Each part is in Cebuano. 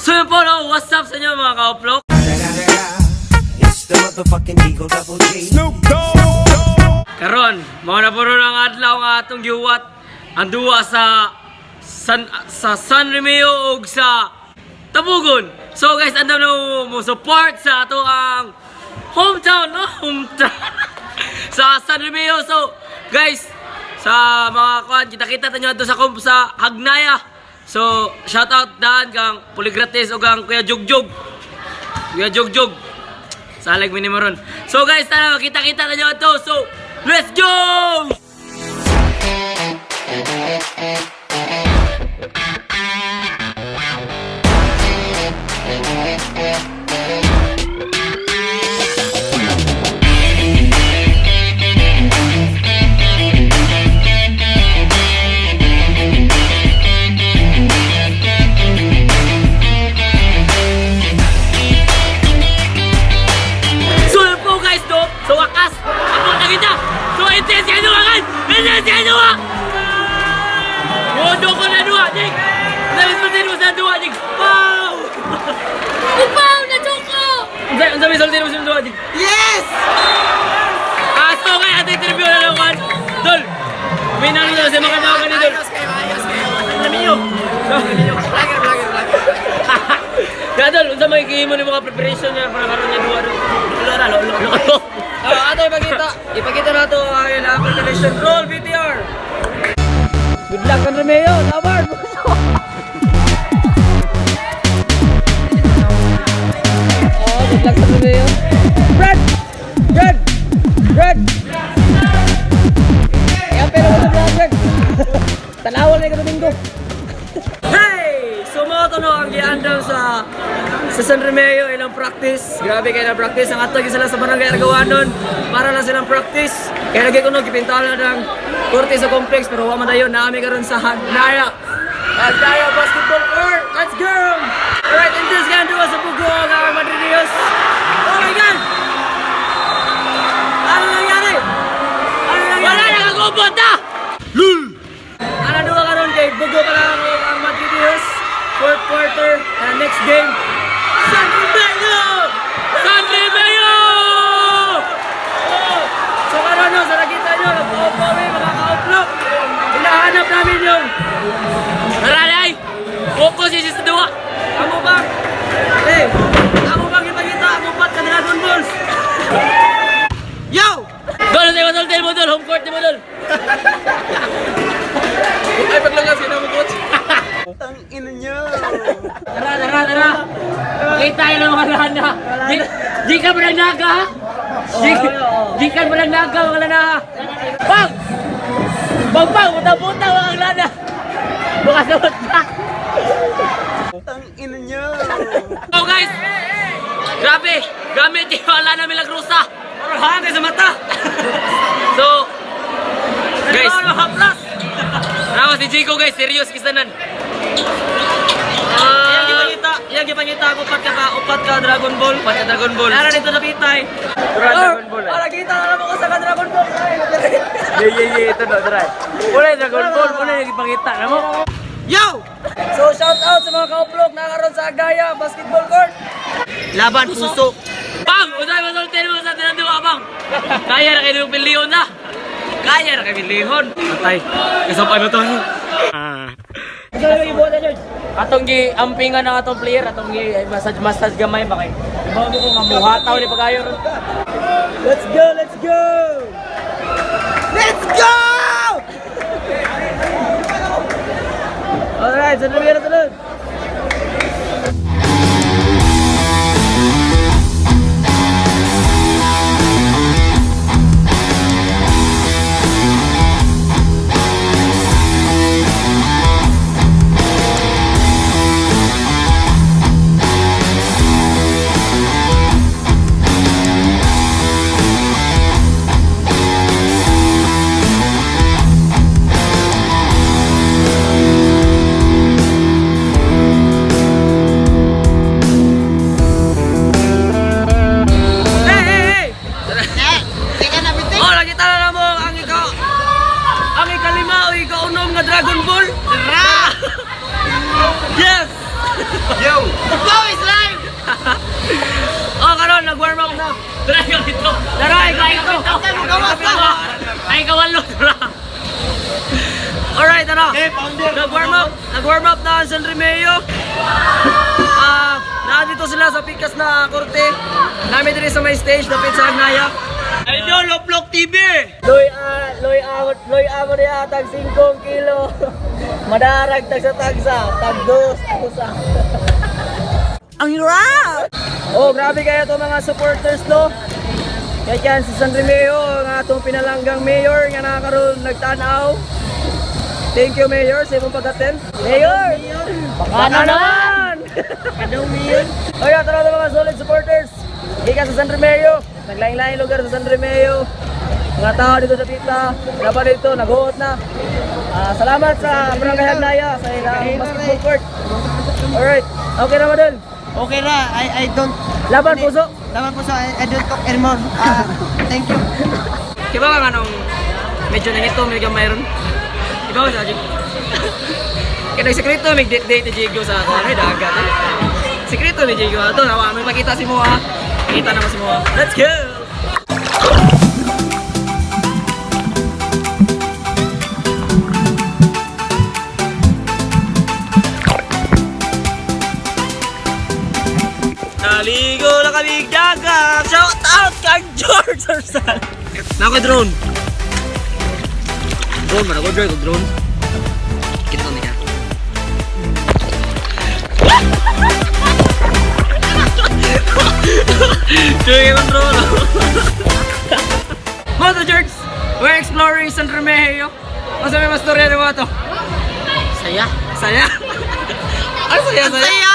So yun po, no? What's up sa inyo, mga ka-upload? It's the motherfucking Eagle Double G. Karon, mao na po ron ang adlaw nga atong gihuwat ang duwa sa San Remeo ug sa Tabugon. So guys, andam na mo support sa ato ang hometown, no? Hometown sa San Remeo. So guys, sa mga kuan, kita-kita tanyo ato sa sa Hagnaya. So, shout out daan kang Poligrates ug kang Kuya Jugjug. Kuya Jugjug. Salag mi ni mo ron. So guys, tara, makita-kita na nyo ito. So, let's go! So yun po guys, no? Sa wakas, ako na kita! So intense kayo duwa guys! Intense kayo duwa! Modo ko na duwa, Jing! Sabi sultin mo sa duwa, Jing! Wow! Upaw na choco! Ang sabi sultin mo sa duwa, Jing! Yes! Ah, so kaya ate interview na lang kan. Dol! May nang na sa mga mga ni Dol. Ayos kayo, ayos kayo. Namiyo! Vlogger, vlogger, vlogger. Kaya Dol, unsa may gihimo ni mga preparation niya para karon niya duwa dol? Ulo na, ulo, ulo. Ah, ato ipakita. Ipakita na to ang ilang preparation. Roll VTR. Good luck kan Romeo, laban. Oh, good luck sa Romeo. Brad! Brad! Brad! Kaya pero wala Brad, Brad. Tanawan na Domingo. Hey! So mga to no, ang giandam sa San Remeo ilang practice. Grabe kayo na practice. Ang ato sila sa barangay Argawanon para lang silang practice. Kaya lagi ko no gipintala ng korte sa complex pero wa man dayon naami karon sa Hagnaya. Hagnaya basketball court. Let's go! Alright, and this gan duwa sa Bugo ang our Madridios. Oh my God! Ano nangyari? Ano nangyari? Wala nakagubot na! Lul! Ano duwa karon kay Bugo pa lang ang Madridios. Fourth quarter and next game, San Remeo! San Remeo! Oh! So karon no, sa nakita nyo, nag-upo kami mga ka-outlook. Hinahanap namin yung Naralay! Focus yung sa duwa! Amo bang? Eh, amo bang ipakita ang upat ka Dragon Balls? Yo! Dol, sa iyo, mo, Dol! Home court ni mo, Dol! Ay, paglangas yun mo, coach. Tang ina niyo. Tara, tara, tara! Kita yun ang mga lana! Di ka ba naga, ha? Di ka ba naga, mga lana, ha? Bang! Bang, bang! Buta-buta, mga lana! Bukas na buta! Tang ina niyo. Oh guys! Grabe! Gamit yung wala na Milagrosa! Hangin sa mata. So, guys, Rawa si Jigo guys, serious kisanan. Iyang Ah, gipangita ang upat ka pa, upat ka Dragon Ball. Upat ka Dragon Ball. Nara dito na pitay. Dragon Ball, eh. Para kita na mo ko sa ka Dragon Ball. Yeah, yeah, yeah, ito na, try. Wala yung Dragon Ball, wala yung ipangita na mo. Yo! So shout out sa mga ka-upload na karon sa Agaya Basketball Court. Laban puso. Bang! Usay masultin mo sa tinanduwa, bang! Kaya na kayo ng pilihon na! Kaya na kayo pilihon! Patay, kasapay mo to. Ah. Atong gi ampingan ang atong player, atong gi massage massage gamay ba kay. Ibaw mo ko nga muhataw ni pagayo ron. Let's go, let's go! Let's go! Alright, sunod na sunod. Upaw is life! Oh, karon nag-warm up na. Dara ka dito. Dara ka dito. Ay kawalo dara. Alright, ano? Nag-warm up. Nag-warm up na ang San Remeo. Ah, nandito sila sa pikas na korte. Namin diri sa may stage dapit sa Agnaya. Idol Loplok TV. Loy a, loy a, loy a mo niya tag 5 kilo. Madarag tag sa tagsa, tag dos, usa. Ang hirap! Oh, grabe kayo to mga supporters no. Kaya yan si San Remeo, ang atong pinalanggang mayor nga nakakaroon nagtanaw. Thank you, Mayor, sa imong pag-attend. Mayor! Baka na naman! Ano, Mayor? O yan, tara na mga solid supporters. Gikan sa San Remeo, naglaing-laing lugar sa San Remeo. Mga tao dito sa Tita, laban dito, naghuot na. Ah, salamat sa Barangay Hagnaya sa ilang basketball court. Alright, okay na madal. Okay ra, I don't... Laban puso. Laban puso, I don't talk anymore. Ah, thank you. Kiba ka nga nung medyo nangito, may gamay ron. Iba ko sa Jigo. Kaya nagsekreto, may date date ni Jigo sa ako. Ano, dagat eh. Sekreto ni Jigo. Ito, nawa, may pakita si Moa. Kita naman si Moa. Let's go! Naligo na kami dagat! Shout out kang George Arsal! Nako drone! Drone man ako, drone drone. Kita ni ka. Sige, control. Moto Jerks! We're exploring San Remigio. Masa may mas storya ni Moto? Saya. Saya! Ang saya, saya! Saya!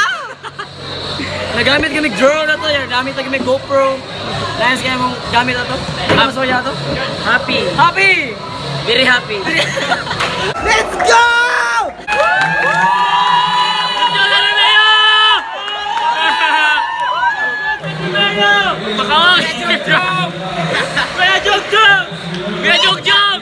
Nagamit kami drone na to, yan. Gamit na kami GoPro. Dahil kaya mong gamit na to. Ano mas to? Happy. Happy! Very happy. Let's go! Kuya Jog Jog! Kuya Jog Jog!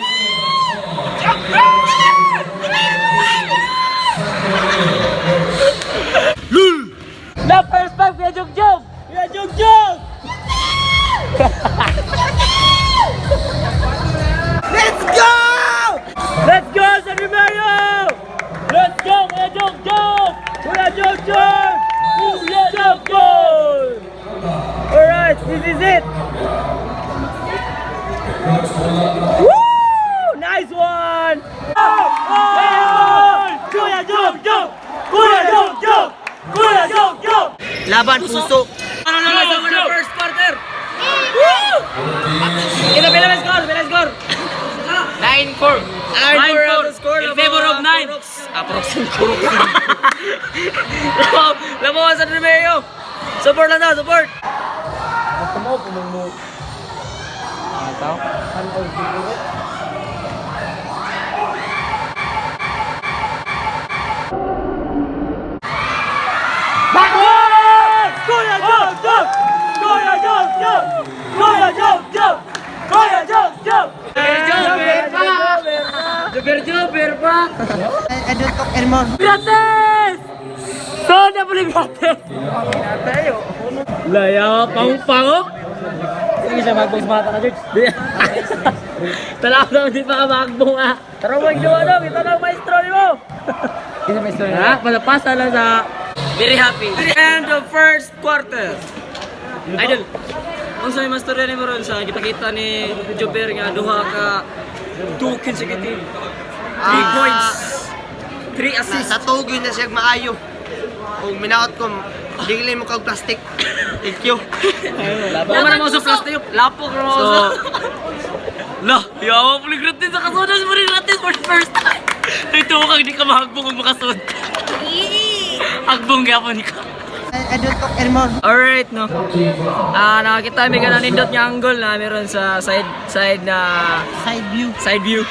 Na first five, Kuya Jog Jog! Kuya Jog Jog! Let's go! Let's go, San Romeo! Let's go, Kuya Jog Jog! Kuya Jog Jog! Kuya Jog Jog! Alright, this is it! Woo! Nice one! Oh! Kuya Jog Jog! Kuya Jog Jog! Kuya Jog Jog! Laban puso. Ano na lang sa first quarter? Woo! Ito, pila na score? Pila score? 9-4. 9-4 ang score. In favor of 9. Ah, Prox. Labaw, labaw sa Romeo. Support lang na, support. Backward! Kuya Jog Jog! Kuya Jog Jog! Kuya Jog Jog! Kuya Jog Jog! Jobber pa! Jobber Jobber pa! I don't talk anymore. Gratis! So, na gratis! Laya, pang-pango! Sige siya magbong sa mata na, George. Tala ko di pa ka magbong ah. Tara magjowa na, kita na ang maestro ni mo! Ha? Palapasa lang sa Very happy. End of first quarter. Idol, unsa may mastorya nimo ron sa gipakita ni Jober nga duha ka two consecutive 3 Ah. points, 3 assists. Sa tuog yun na siya maayo. Kung minaot ko, digli mo kag plastic. Thank you. Lapo man mo sa plastic, lapok ra mo So, sa. La, yawa po gratis sa kasunod mo rin gratis for the first time. Ito kag di ka mahagbong kung makasud. Hagbong gyapon ka. I don't talk anymore. Alright, no. Ah, nakakita may ganun nindot nga angle na meron sa side side na Side view. side view.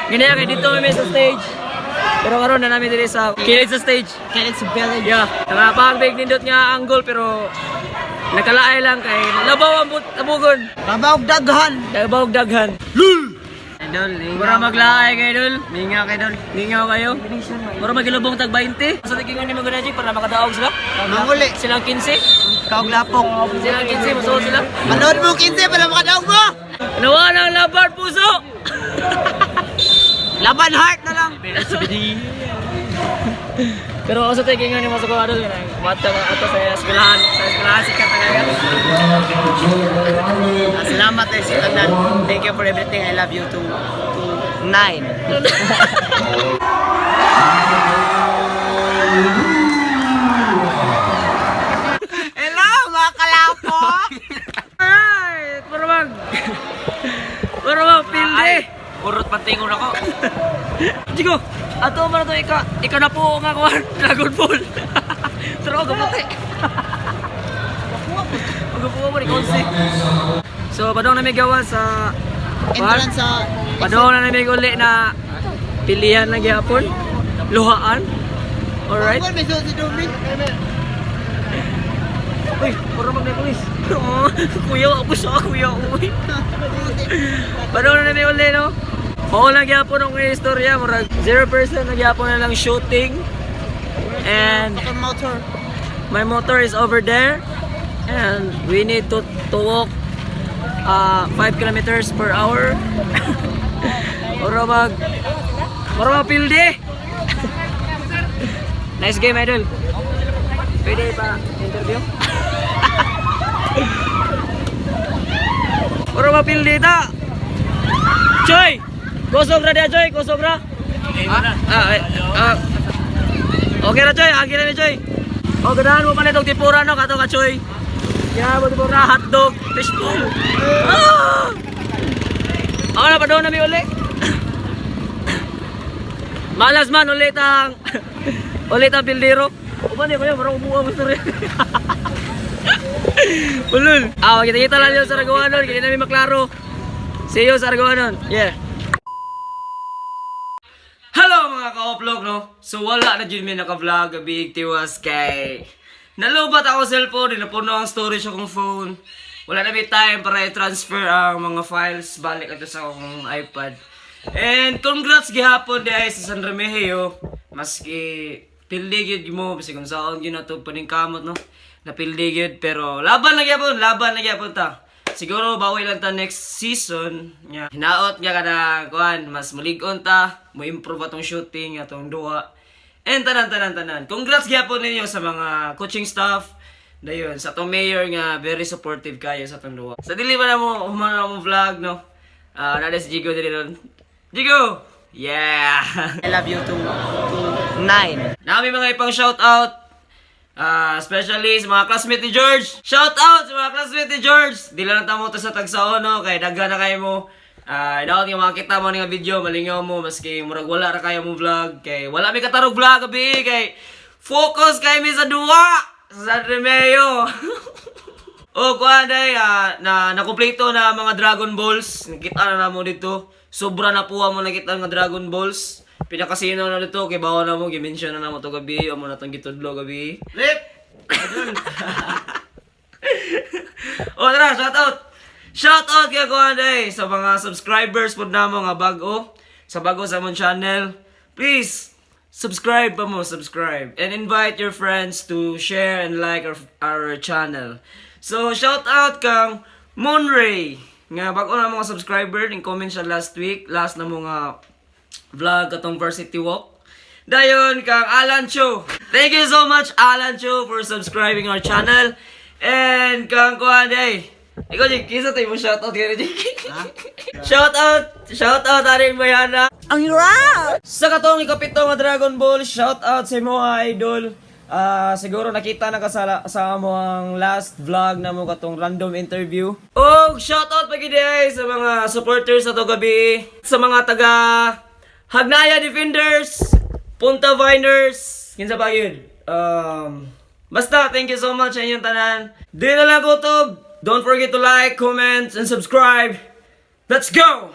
Ganyan kay dito may sa stage. Pero karon na namin diri sa kilid sa stage. Kaya sa village. Yeah, nakapagbig nindot nga angle pero nakalaay lang kay labaw ang tabugon. Babaw daghan. Labaw og daghan. Lul. Idol. Mura maglaay kay idol. Mingaw kay idol. Mingaw kayo. Mura magilubong tag 20. Sa tigingon ni Maguna Jig para makadaog sila. Manguli. Silang 15. Kaog lapok. Silang 15, musuot sila. Manood mo 15 para makadaog mo. Nawala ang laban puso. Laban heart na lang. Pero ako sa tigingon ni Masuko idol kanang mata mga ato sa eskwelahan sikat na kayo. Salamat eh sa tanan. Thank you for everything. I love you to nine. Hello mga kalapok. Alright, para mag pilde. Urot patingon ako. Jigo, ato man to ika na po nga kuan Dragon Ball. Pero ako gaputi. Magapuha mo ni Konsi. So, padong na may gawa sa Entrance sa Padong na may uli na pilihan na gyapon. Luhaan. Alright. May suot si Domin. Uy, puro mag pulis. Oh, kuya, ako siya, kuya. Uy. Padong na may uli, no? Oo lang gyapon ang istorya, murag 0% na gyapon na lang shooting. And Ang motor. my motor is over there and we need to walk 5 kilometers per hour. Oro mag pilde. Nice game, idol. Pwede ba interview? Oro mag pilde ta. Choy! Kusog ra dia, Choy. Kusog ra. Ah, eh, ah. Okay ra, Choy. Agi na ni Choy. O, ganahan mo pa nitong tipura, no? Kato ka, Choy. Ganahan mo tipura, hotdog, fishbowl. Ah! Ako na, padoon na mi uli. Malas man, ulit ang bildero. Uban niya, kuya, parang umuha mo sa rin. Ulul. Ah, kita-kita lang yun sa Argawanon. Kaya namin maklaro. See you sa Argawanon. Yeah. Hello mga ka-upload, no? So wala na dyan may naka-vlog, big tiwas kay nalubat ako cellphone, napuno ang storage akong phone. Wala na may time para i-transfer ang mga files balik ato sa akong iPad. And congrats gihapon di sa San Remigio. Maski pildi gyud mo bisag kung saon gyud nato paningkamot, no. Napildi gyud pero laban na gyapon, laban na gyapon ta. Siguro bawi lang ta next season. Nya. Hinaot nga kada kuan, mas mulig-on ta, mo improve atong shooting, atong duwa. And tanan tanan tanan. Congrats gyapon ninyo sa mga coaching staff. Dayon sa atong mayor nga very supportive kayo sa atong duwa. Sa dili ba na mo humana mo vlog, no? Ah, uh, si Jigo dili ron. Jigo! Yeah. I love you to nine. Nami mga ipang shoutout. Ah, especially sa mga classmate ni George. Shoutout sa mga classmate ni George. Di lang tamo to sa tagsaon, no, kay daghan na kayo mo. Ah, dapat nga makita mo ni nga video, malingaw mo maski murag wala ra kayo mo vlog kay wala mi katarog vlog gabi kay focus kay mi sa duwa sa San Remeo. Oh, kuan day, na nakumpleto na ang mga Dragon Balls. Nakita na namo dito. Sobra na puha mo nakita nga Dragon Balls. Pinakasino na dito kay bawa na mo gi-mention na namo to gabi, amo na tong gitudlo gabi. Rip! Oh, tara, shout out. Shout out kay kuan day sa mga subscribers pud namo nga bag-o sa bago sa among channel. Please subscribe pa mo, subscribe and invite your friends to share and like our channel. So, shout out kang Moonray nga bag-o na mga subscriber, ning comment siya last week, last na mga vlog katong Varsity Walk. Dayon kang Alan Cho. Thank you so much, Alan Cho, for subscribing our channel. And kang kuan day. Ikaw, Jig, kisa tayo mo shoutout kay Jig. Shoutout! Shoutout aring Mayana. Ang hirap! Sa katong ikapito nga Dragon Ball, shoutout sa imo idol. Ah, siguro nakita na ka sa amo ang last vlog na mo katong random interview. Oh, shoutout pa gid ay sa mga supporters sa to gabi, sa mga taga Hagnaya Defenders, Punta Viners, kinsa pa yun? Basta thank you so much sa inyong tanan. Di na lang kutob. Don't forget to like, comment, and subscribe. Let's go!